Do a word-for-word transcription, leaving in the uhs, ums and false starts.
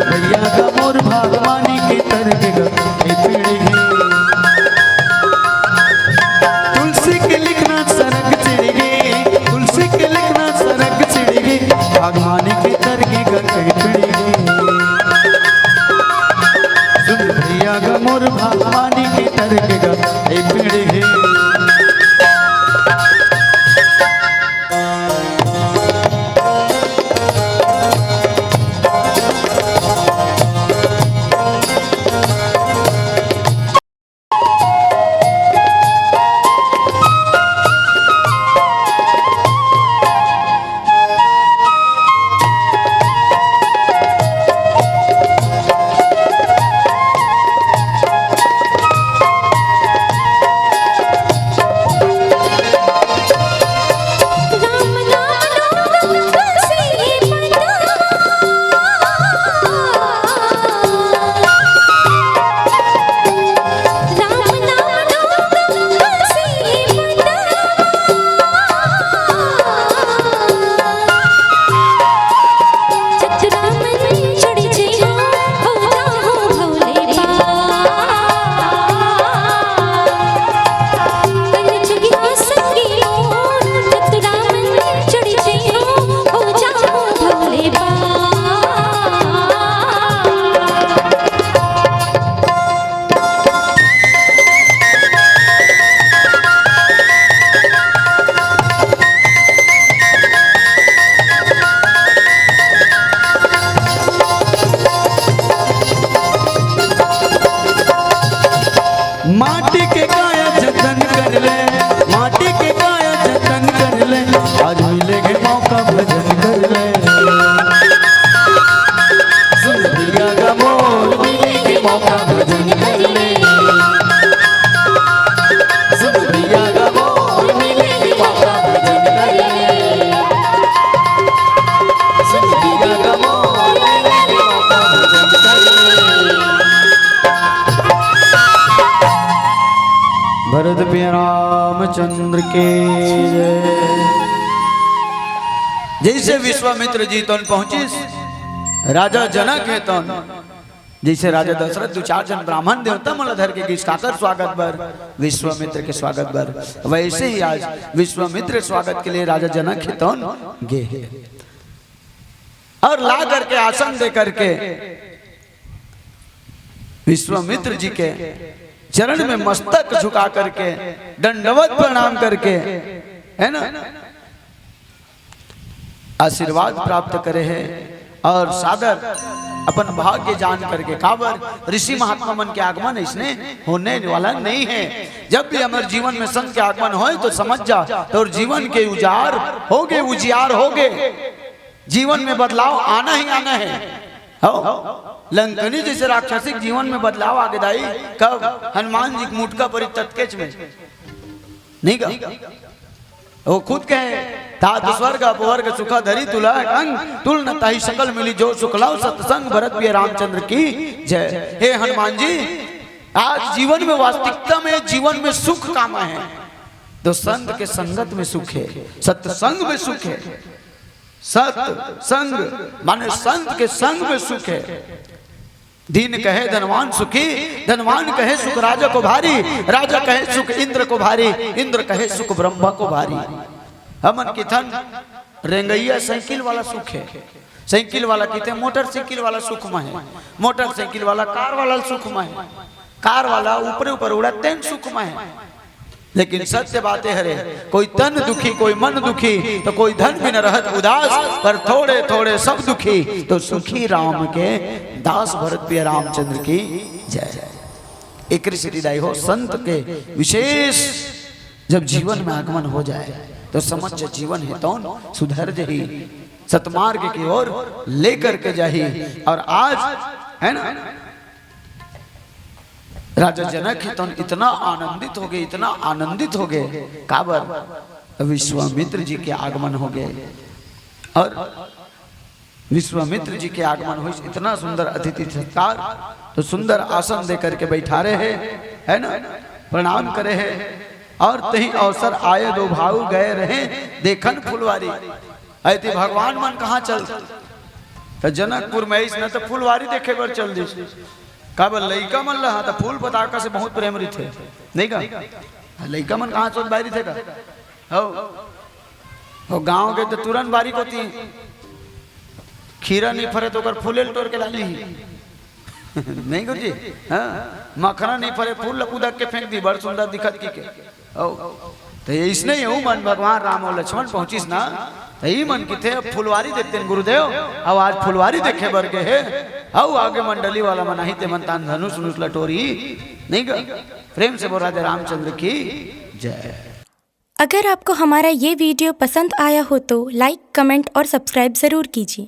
भैया गा मोर भागवानी के तर गे गा ए पीढ़ी हे। तुलसी के लिखना सरग चिढ़ गे, तुलसी के लिखना सरग चिढ़ गे, भागवानी के तर गे गा ए पीढ़ी हे। सुन भैया गा मोर भागवानी के तर गे गा ए पीढ़ी हे। माटी के काया जतन कर ले, माटी के काया जतन कर ले, आज मिले गे मौका भजन कर ले। सुन भैया गा मोर मिले गे मौका भजन कर ले। सुन भैया गा मोर मिले गे मौका भजन कर ले। सुन भैया गा मोर मिले गे मौका भजन कर ले। भरत प्रिय रामचंद्र के जय। जइसे विश्वामित्र जी तन पहुंचिस राजा जनक हे तन, जइसे राजा दशरथ दू चार झन ब्राह्मण देवता मन ला धर के गिस काकर स्वागत बर, विश्वामित्र के स्वागत बर, वइसे ही आज विश्वामित्र स्वागत के लिए राजा जनक हे तन गे हे। अउ ला करके आसन दे करके विश्वामित्र जी के चरण में मस्तक झुका करके दंडवत प्रणाम करके, है ना, आशीर्वाद प्राप्त करे हे अउ सादर अपन भाग्य जान करके। काबर ऋषि महात्मा मन के आगमन अइसने होने वाला नइ हे। जब भी हमर जीवन में संत के आगमन होय तो समझ जा, तोर जीवन के उजार होगे, उजियार होगे। जीवन में बदलाव आना ही आना हे। हो, लंकनी जइसे राक्षसी के जीवन में बदलाव आगे दाई, कब? हनुमान जी के मुटका परी ततकेच में, नइ गा? वो खुद कहे, "तात स्वर्ग अपवर्ग सुख धरी तुला अंग, तुल न ताहि सकल मिली जो सुख लाओ, सत्संग भरत प्रिय रामचंद्र की जय।" हे हनुमान जी, आज जीवन में, वास्तविकता में जीवन में सुख कामा हे, तो संत के संगत में सुख हे, सत्संग में सुख हे। सत संग माने संत के संग में सुख हे। दीन कहे धनवान सुखी, धनवान कहे सुख राजा को भारी, राजा कहे सुख इंद्र को भारी, इंद्र कहे सुख ब्रह्मा को भारी। हमन किथन रेंगइया साइकिल वाला सुख हे, साइकिल वाला किथे मोटरसाइकिल वाला सुख म हे, मोटरसाइकिल वाला कार वाला सुख म हे, कार वाला ऊपरे ऊपर उड़त तेन सुख म हे। लेकिन सत्य बात ए हरे, कोई तन दुखी, कोई मन दुखी, तो कोई धन बिन रहत उदास, पर थोड़े थोड़े सब दुखी, तो सुखी राम के दास। भरत प्रिय रामचंद्र की जय। एकरे सेती दाई हो, संत के विशेष जब जीवन में आगमन हो जाए, तो समझ जीवन हे तौन सुधर जही। सतमार्ग की ओर लेकर के जाही। अउ आज, है ना, राजा जनक हे तौन इतना आनंदित होगे, इतना आनंदित होगे, काबर विश्वामित्र जी के आगमन होगे। अउ विश्वामित्र जी के आगमन होइस, इतना सुंदर अतिथि सत्कार, तो सुंदर आसन दे करके बैठारे हे, है ना, प्रणाम करे हे। अउ तही अवसर आए दो भाऊ गए रहे देखन फुलवारी। अइती भगवान मन कहाँ चल? त जनकपुर में अइस न त फुलवारी देखे बर चल दिस। काबर लइका मन ल हाँ त फूल पताका से बहुत प्रेम रहिथे, नहीं का? लइका मन कहाँ चोत बारी थे का? हो, हो गाँव के त तुरंत बारी कोती खीरा नहीं फरे त ओकर फूले ल टोर के लाली ही। नहीं गुरुजी? हाँ, मखना नहीं फरे फूल ल कुदक के फेंक दी, बड़ सुंदर दिखत की के। हो, त अइसने ही हूँ मन भगवान राम अउ लक्ष्मण पहुँचिस ना, त ई मन किथे अब फुलवारी देखतेन गुरुदेव, अउ आज फुलवारी देखे बर गे हे। अउ आगे मंडली वाला मन आही ते मन तान धनुष उनुष ल टोरी, नहीं ग? प्रेम से बोल राधे रामचंद्र की जय। अगर आपको हमारा ये वीडियो पसंद आया हो तो लाइक, कमेंट और सब्सक्राइब ज़रूर कीजिए।